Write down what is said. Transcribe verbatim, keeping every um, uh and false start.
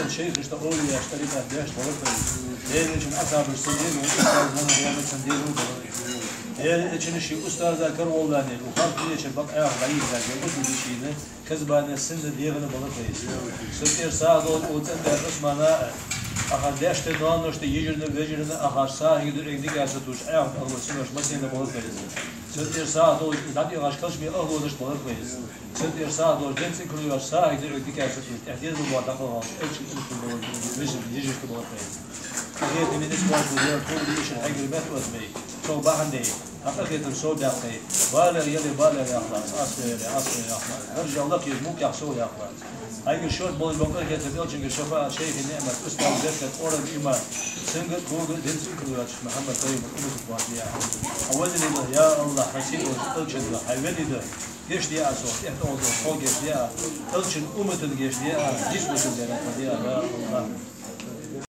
Шайхашта, овлияшта, тӀарикъат беш болар вай. Даьла Элчан асхьабашта дин, устаза, нана, даьла Элчан дин болар вай. Даьла Элчан ший устаза караволлане, укх дунен чура бакъ Ӏаьха дӀайийхача, я бусулба дийшача, хеза бана синна дегӀана болар вай. Цун тӀера сагӀа долаш, цӀенбаьча Ӏусмана а, акхар даьшта, ноаношта, йижарна, вежарна, акхар сагӀийна дуӀайна дикаца тувш Ӏаьха ахло синош массанена болар вай. Цун тӀера сагӀа долаш, из дӀатӀехьаш кхалчми ахлонаш болар вай. Цун тӀера сагӀа долаш, дин цӀена кулг йоацаш сагӀийна дуӀайна дикаца тувш, тӀехьа деза ма бола дӀакхалхалаш, Элчан умматах болар, вежарий, йижарий болар вай. Къахетаме низ кхоачаш ва Даьла, тхога дийшар хьайгара меттаоттабе, цох бахьан де, хьа къахетам сов баьккхе, балех яле, балех яхалац, Ӏасве яле, Ӏасве яхалац, даржа лакхъеш, мукъагӀа сов яхалац. Хьайгара шортта болаш бола къахетам, Элчангара шафаӀат, шайхий ниӀмат, устаза беркат, къораб има, цунгара, тхогара, дин цӀена кулг йоацаш Мухьаммад пайхамара умматах боацаш ве Ӏа. Хьа везале да, я АллахӀ, хьа сий долча Элчанга, хьай велий да, гешт де Ӏа цох, тӀехьа тӀа долча хьо гешт де Ӏа, Элчан умматага гешт де Ӏа, дийшача дерригача де Ӏа, я АллахӀ.